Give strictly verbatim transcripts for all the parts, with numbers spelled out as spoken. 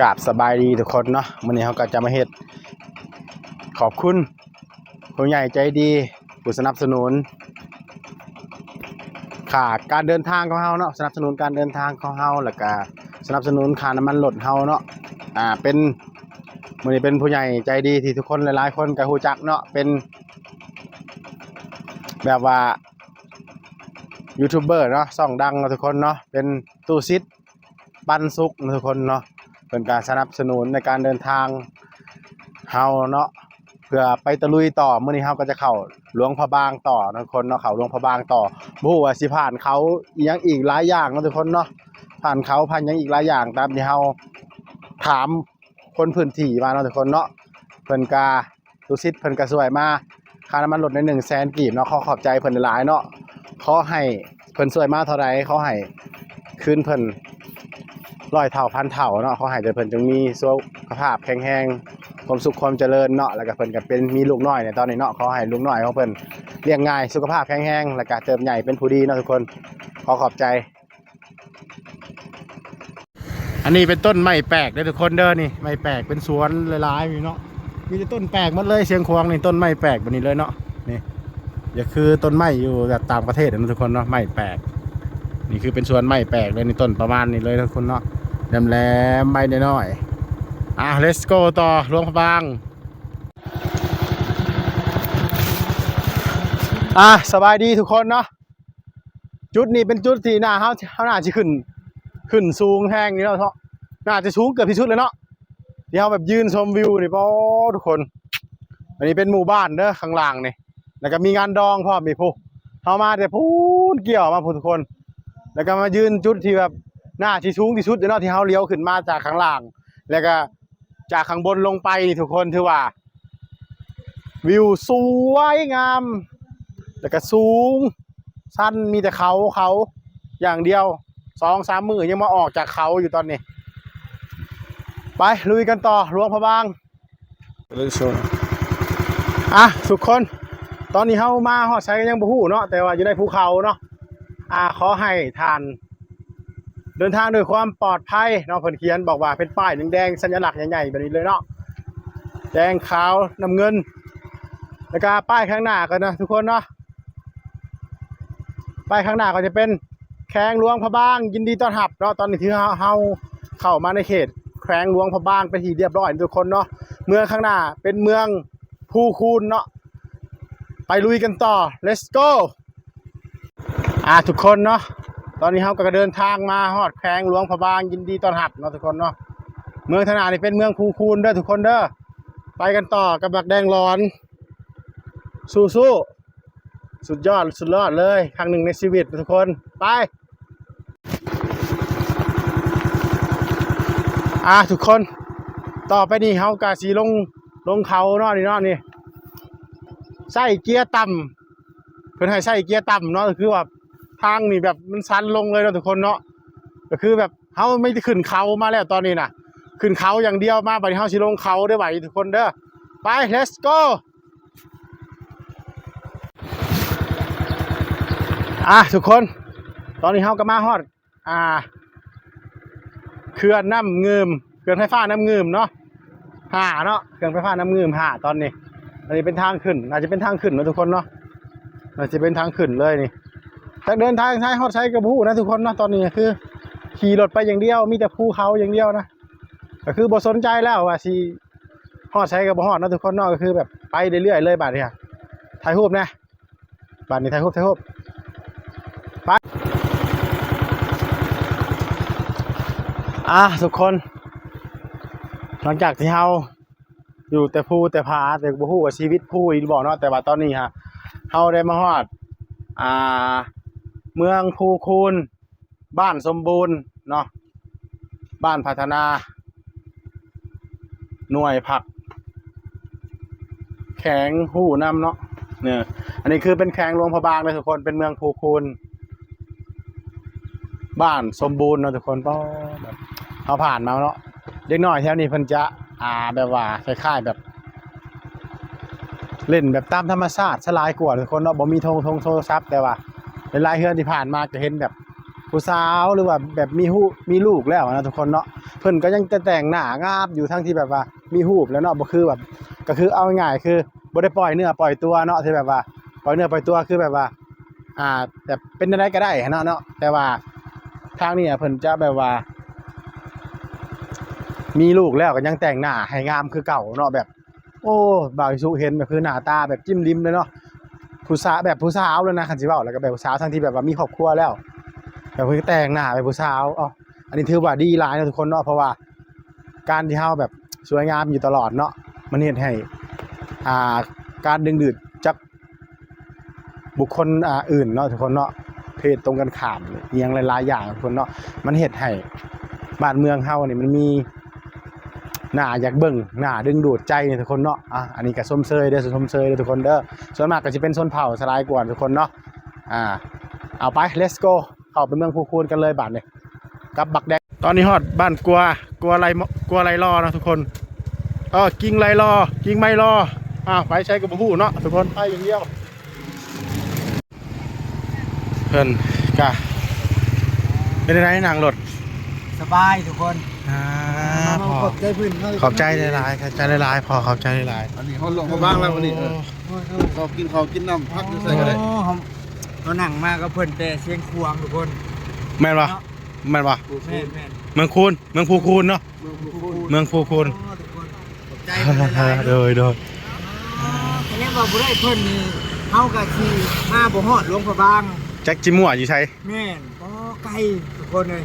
กราบสบายดีทุกคนเนาะ มื้อนี้เฮาก็จะมาเฮ็ด ขอบคุณผู้ใหญ่ใจดี ผู้สนับสนุน ค่าการเดินทางของเฮาเนาะ สนับสนุนการเดินทางของเฮา แล้วก็สนับสนุนค่าน้ำมันรถเฮาเนาะ อ่า เป็น มื้อนี้เป็นผู้ใหญ่ใจดีที่ทุกคนหลายๆคนก็รู้จักเนาะ เป็น แบบว่ายูทูบเบอร์เนาะ ช่องดังเนาะทุกคนเนาะ เป็นตู้ซิดปันสุกเนาะทุกคนเนาะ เพิ่นก็สนับสนุนในการเดินทางเฮาเนาะ เพื่อไปตะลุยต่อ มื้อนี้เฮาก็จะเข้าหลวงพระบางต่อเนาะทุกคนเนาะ เข้าหลวงพระบางต่อ บ่ฮู้ว่าสิผ่านเขาอีหยังอีกหลายอย่างเนาะทุกคนเนาะ ผ่านเขาผ่านหยังอีกหลายอย่าง ตามที่เฮาถามคนพื้นที่มาเนาะทุกคนเนาะ เพิ่นกา ตู้ซิดเพิ่นก็ช่วยมา ค่าน้ำมันรถในหนึ่งแสนกีบเนาะ ขอขอบใจเพิ่นหลายๆเนาะ ขอให้เพิ่นช่วยมาเท่าใด ขอให้คืนเพิ่นร้อยเท่าพันเท่าเนาะ ขอให้แต่เพิ่นจงมีสุขภาพแข็งแรง ความสุขความเจริญเนาะ แล้วก็เพิ่นก็เป็น มีลูกน้อยในตอนนี้เนาะ ขอให้ลูกน้อยของเพิ่นเลี้ยงง่าย สุขภาพแข็งแรง แล้วก็เติบใหญ่เป็นผู้ดีเนาะทุกคน ขอขอบใจ อันนี้เป็นต้นไม้แปลกเด้อทุกคนเด้อ นี่ไม้แปลก เป็นสวนหลายๆอยู่เนาะ มีแต่ต้นแปลกหมดเลย เชียงขวางนี่ต้นไม้แปลกแบบนี้เลยเนาะ นี่ อย่าคือต้นไม้อยู่แบบต่างประเทศนะทุกคนเนาะ ไม้แปลก นี่คือเป็นสวนไม้แปลกเลย นี่ต้นประมาณนี้เลยทุกคนเนาะ แหลมๆ ใบน้อยๆ อ่ะ let's go ต่อหลวงพระบาง อ่ะ สบายดีทุกคนเนาะ จุดนี้เป็นจุดที่หน้าเฮา เฮาน่าสิขึ้น ขึ้นสูงแฮงนี่เนาะ น่าจะสูงเกือบที่สุดเลยเนาะ ที่เฮาแบบยืนชมวิวนี่ โอ้ ทุกคน อันนี้เป็นหมู่บ้านเด้อข้างล่างนี่ แล้วก็มีงานดองพร้อมอีกพุ้น เฮามาแต่พุ้นเกี่ยวมาพุ้นทุกคน แล้วก็มายืนจุดที่แบบน่าสิสูงที่สุดเลยเนาะ ที่เฮาเลี้ยวขึ้นมาจากข้างล่าง แล้วก็จากข้างบนลงไปนี่ทุกคน ถือว่า วิวสวยงาม แล้วก็สูง ชัน มีแต่เขา เขาอย่างเดียว สองสามมื้อยังมาออกจากเขาอยู่ตอนนี้ ไปลุยกันต่อหลวงพระบาง อ่ะทุกคน ตอนนี้เฮามาฮอดไสก็ยังบ่ฮู้เนาะ แต่ว่าอยู่ในภูเขาเนาะ อ่า ขอให้ท่าน เดินทางด้วยความปลอดภัยเนาะ เพิ่นเขียนบอกว่าเป็นป้ายแดงๆ สัญลักษณ์ใหญ่ๆแบบนี้เลยเนาะ แดงขาวน้ำเงิน แล้วก็ป้ายข้างหน้าก็นะทุกคนเนาะ ป้ายข้างหน้าก็จะเป็นแขวงหลวงพระบางยินดีต้อนรับเนาะ ตอนนี้คือเฮา เฮาเข้ามาในเขตแขวงหลวงพระบางเป็นที่เรียบร้อยทุกคนเนาะ เมืองข้างหน้าเป็นเมืองภูคูนเนาะ ไปลุยกันต่อ let's go อ่าทุกคนเนาะ ตอนนี้เฮาก็เดินทางมาฮอดแขวงหลวงพระบางยินดีต้อนรับเนาะทุกคนเนาะ เมืองข้างหน้านี่เป็นเมืองภูคูนเด้อทุกคนเด้อ ไปกันต่อกับบักแดงหลอน สู้ๆ สุดยอดสุดยอดเลย ครั้งหนึ่งในชีวิตทุกคน ไป อ่าทุกคน ต่อไปนี่เฮากะสิลง ลงเขาเนาะนี่เนาะนี่ ใส่เกียร์ต่ำ เพิ่นให้ใส่เกียร์ต่ำเนาะ ก็คือว่าทางนี่แบบมันชันลงเลยเนาะทุกคนเนาะ ก็คือแบบเฮาไม่ได้ขึ้นเขามาแล้วตอนนี้นะ ขึ้นเขาอย่างเดียวมา บัดนี้เฮาสิลงเขาได้ไหวทุกคนเด้อ ไป let's go อ่ะทุกคน ตอนนี้เฮาก็มาฮอด อ่า เขื่อนน้ำงืม เขื่อนไฟฟ้าน้ำงืมเนาะ ห้าเนาะ เขื่อนไฟฟ้าน้ำงืมห้า ตอนนี้ อันนี้เป็นทางขึ้น อาจจะเป็นทางขึ้นเนาะทุกคนเนาะ อาจจะเป็นทางขึ้นเลยนี่ จักเดินทางไสฮอดไสก็บ่ฮู้นะทุกคนเนาะ ตอนนี้คือขี่รถไปอย่างเดียว มีแต่ภูเขาอย่างเดียวนะ ก็คือบ่สนใจแล้วว่าสิฮอดไสก็บ่ฮอดเนาะทุกคนเนาะ ก็คือแบบไปเรื่อยๆเลยบัดนี้ ถ่ายรูปนะ บัดนี้ถ่ายรูป ถ่ายรูป ไป อ่ะทุกคน หลังจากที่เฮาอยู่แต่ภูแต่ผา แต่บ่ฮู้ว่าชีวิตภูอีหรือบ่เนาะ แต่ว่าตอนนี้ฮะ เฮาได้มาฮอด อ่า เมืองภูคูน บ้านสมบูรณ์เนาะ บ้านพัฒนา หน่วยผัก แขวงฮู้นำเนาะ เนี่ย อันนี้คือเป็นแขวงหลวงพระบางเลยทุกคน เป็นเมืองภูคูน บ้านสมบูรณ์เนาะทุกคน ก็แบบเฮาผ่านมาเนาะ เด็กน้อยแถวนี้เพิ่นจะ อ่า แบบว่าคล้ายๆแบบ เล่นแบบตามธรรมชาติซะหลายกว่าทุกคนเนาะ บ่มีโทง โทงโทรศัพท์ แต่ว่าหลายๆเฮือนที่ผ่านมาก็เห็นแบบ ผู้สาวหรือว่าแบบมีฮูมีลูกแล้วนะทุกคนเนาะ เพิ่นก็ยังจะแต่งหน้างามอยู่ทั้งที่แบบว่ามีฮูแล้วเนาะ บ่คือแบบ ก็คือเอาง่ายๆคือบ่ได้ปล่อยเนื้อปล่อยตัวเนาะ ที่แบบว่าปล่อยเนื้อปล่อยตัวคือแบบว่า อ่า แบบเป็นอะไรก็ได้หั้นเนาะเนาะ แต่ว่าทางนี้เพิ่นจะแบบว่า มีลูกแล้วก็ยังแต่งหน้าให้งามคือเก่าเนาะ แบบ โอ้ บ่าวอิสุเห็นแบบคือหน้าตาแบบจิ้มลิ้มเลยเนาะ ผู้สาวแบบผู้สาวเลยนะ คันสิเว้าแล้วก็แบบผู้สาวทั้งที่แบบว่ามีครอบครัวแล้ว แบบคือแต่งหน้าแบบผู้สาว เอ้า อันนี้ถือว่าดีหลายนะทุกคนเนาะ เพราะว่าการที่เฮาแบบสวยงามอยู่ตลอดเนาะ มันเฮ็ดให้ อ่า การดึงดูดจากบุคคล อ่า อื่นเนาะทุกคนเนาะ เพศตรงกันข้าม อิหยังหลายๆอย่างทุกคนเนาะ มันเฮ็ดให้บ้านเมืองเฮานี่มันมีหน้าอยากเบิ่ง หน้าดึงดูดใจนี่ทุกคนเนาะ อ่ะ อันนี้ก็ชมเชยเด้อ ชมเชยเด้อทุกคนเด้อ ส่วนมากก็สิเป็นชนเผ่าซะหลายกว่าทุกคนเนาะ อ่า เอาไป let's go เข้าไปเมืองภูคูนกันเลยบาดนี้ กับบักแดง ตอนนี้ฮอดบ้านกัว กัวไร กัวไรลอเนาะทุกคน เออ กิ่งไรลอ กิ่งไม้ลอ อ้าว ไปใช้กับผู้เนาะทุกคน ไปอย่างเดียว เพิ่นกะเป็นไงนั่งรถ สบายทุกคน อ่า มา พอ ขอบใจเพิ่นเนาะ ขอบใจหลายๆ ขอบใจหลายๆ พอขอบใจหลายๆ อันนี้เขาลงมาบ้างแล้ววันนี้ เออ โอ้ยโอ้ย เขากินเขาวกินน้ำพักอยู่ใส่กันเลย โอ้ เขา เขานั่งมากับเพิ่นแต่เชียงขวางทุกคน แม่นบ่ เนาะ แม่นบ่ แม่นแม่น เมืองคูน เมืองภูคูนเนาะ เมืองภูคูน เมืองภูคูน โอ้ ทุกคน ขอบใจเพิ่นหลายๆเนาะ โดย โดย อ่า คะแนนว่าบ่ได้เพิ่นนี่ เฮาก็สิมาบ่ฮอดหลวงพระบาง จักจิมั่วอยู่ไส แม่น บ่ไกลทุกคนเลย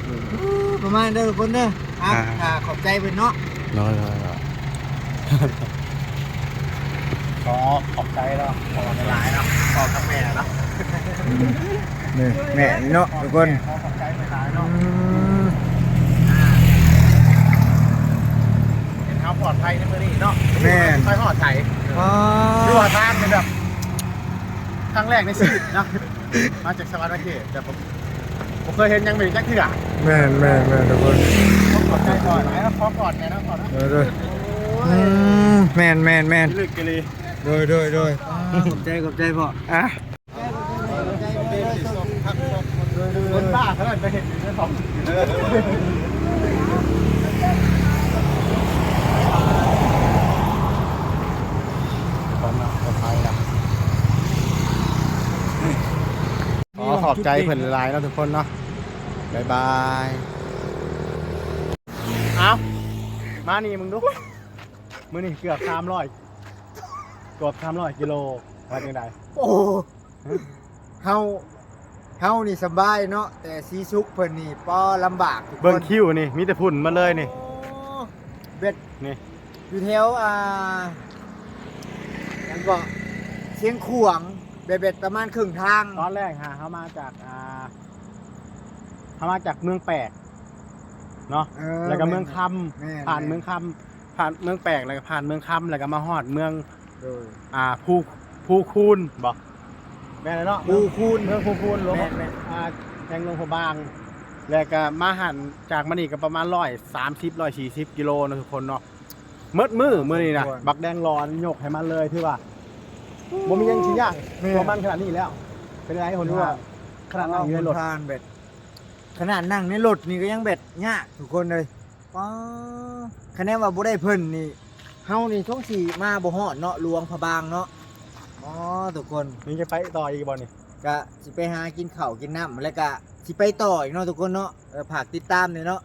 อืม อู้ ประมาณเด้อทุกคนเด้อ อ่ะ อ่า อ่า ขอบใจเพิ่นเนาะ โดย โดย โดย ขอขอบใจเนาะ ขอบใจหลายเนาะ ขอบกับแม่เนาะ นี่ แม่นี่เนาะทุกคน ขอขอบใจหลายเนาะ อืม เห็นเฮาปลอดภัยในมื้อนี้เนาะ แม่น ค่อยฮอดไส อ๋อ คือว่าทางเป็นแบบ ครั้งแรกในชีวิตเนาะ มาจากสวรรค์เขต แต่ผม ผมเคยเห็นยังไม่จักเทื่อ แม่น แม่น แม่น ทุกคน ขอขอบใจก่อนนะ ขอกอดหน่อยนะ ขอนะ เออ เด้อ โอ้ย อืม แม่น แม่น แม่น ลึกกะลี โดย โดย โดย อ่า ขอบใจ ขอบใจพ่อ อ่ะ คนบ้าขนาดไปเห็นอยู่ในสอง ตอนนั้นก็ไปแล้ว ขอขอบใจเพิ่นหลายๆเนาะทุกคนเนาะ บ๊ายบาย เอา มานี่มึงดู มื้อนี้เกือบสามร้อย เกือบสามร้อยกิโล ว่าจังใด โอ้ เฮา เฮานี่สบายเนาะ แต่สีสุกเพิ่นนี่ปอลำบากทุกคน เบิ่งคิวนี่ มีแต่ฝุ่นมาเลยนี่ โอ้ เบ็ด นี่ อยู่แถว อ่า หยังก็ เชียงขวาง เบ็ด เบ็ดประมาณครึ่งทาง ตอนแรกหา เฮามาจาก อ่า เฮามาจากเมืองแปกเนาะ เออ แล้วก็เมืองคำ แม่น ผ่าน แม่น เมืองคำ ผ่านเมืองแปก แล้วก็ผ่านเมืองคำ แล้วก็มาฮอดเมือง โดย อ่า ภู ภูคูนบ่ แม่นแล้วเนาะ ภูคูน เมืองภูคูนหลวง แม่น แม่น อ่า แขวงหลวงพระบาง แล้วก็มาหันจากมานี่ก็ประมาณร้อยสามสิบ ร้อยสี่สิบกิโลนะทุกคนเนาะ หมดมื้อมื้อนี้นะ บักแดงร้อนยกให้มันเลย ถือว่า บ่มีหยังสิยาก แม่น ตัวมันขนาดนี้แล้ว เป็นไงคนที่ว่า ขนาดนั่งอยู่ในรถ หนทางแบบ ขนาดนั่งในรถนี่ก็ยังแบบยากทุกคนเลย ป๊า คะแนนว่าบ่ได้เพิ่นนี่ เฮานี่สงสิมาบ่ฮอดเนาะ หลวงพระบางเนาะ อ๋อ ทุกคน นี่จะไปต่ออีกบ่นี่ กะสิไปหากินข้าวกินน้ำ แล้วกะสิไปต่ออีกเนาะทุกคนเนาะ เออ ฝากติดตามด้วยเนาะ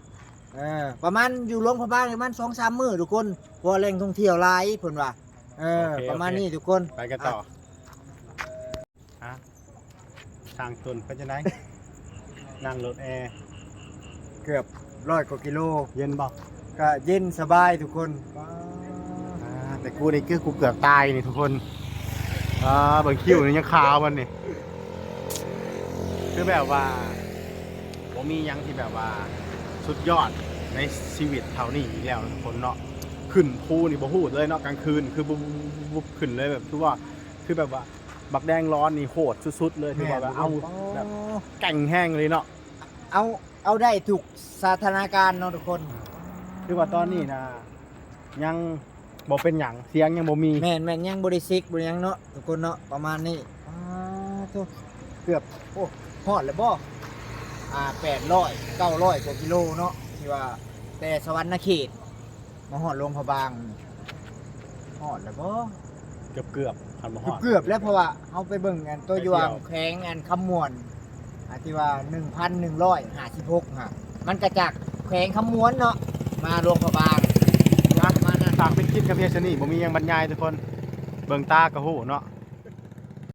เออ ประมาณอยู่หลวงพระบางประมาณสองสามมื้อทุกคน เพราะว่าแหล่งท่องเที่ยวหลายเพิ่นว่า เออ โอเค ประมาณนี้ โอเค ทุกคน ไปกันต่อ อ่ะ ฮะ ทางตนเป็นจังได๋ นั่งรถแอร์ เกือบร้อยกว่ากิโล เย็นบ่ ก็เย็นสบายทุกคน อ่า แต่กูนี่คือกูเกือบตายนี่ทุกคน อ่า เบิ่งคิ้วนี่ยังขาวมันนี่ คือแบบว่า บ่มีหยังที่แบบว่าสุดยอดในชีวิตเท่านี้อีกแล้วทุกคนเนาะ ขึ้นภูนี่บ่ฮู้เลยเนาะ กลางคืนคือบุบๆๆๆ ขึ้นเลย แบบคือว่า คือแบบว่า บักแดงร้อนนี่โหดสุดๆเลย คือว่าแบบ แม่น เอา โอ้ แบบแกร่งแฮงเลยเนาะ เอา เอาได้ทุกสถานการณ์เนาะทุกคน คือว่าตอนนี้นะ ยังบ่เป็นหยัง เสียงยังบ่มี แม่น แม่น ยังบ่ได้เช็คบ่ได้หยังเนาะทุกคนเนาะ ประมาณนี้ อ่า โธ่ เกือบ โอ้ ฮอดแล้วบ่ อ่า แปดร้อย เก้าร้อยกว่ากิโลเนาะ ที่ว่าแต่สะหวันนะเขต มาฮอดหลวงพระบางนี่ ฮอดแล้วบ่ เกือบเกือบๆ คันบ่ฮอด เกือบแล้ว เพราะว่าเฮาไปเบิ่งอันตัวอย่าง ไปเที่ยว แขวงอันคำม่วน อ่า ที่ว่า หนึ่งพันหนึ่งร้อยห้าสิบหก ฮะ มันก็จากแขวงคำม่วนเนาะ มาหลวงพระบาง นะ มานั่น ฝากเป็นคลิปกับเพียงเท่านี้ บ่มีหยังบรรยายทุกคน เบิ่งตาก็ฮู้เนาะ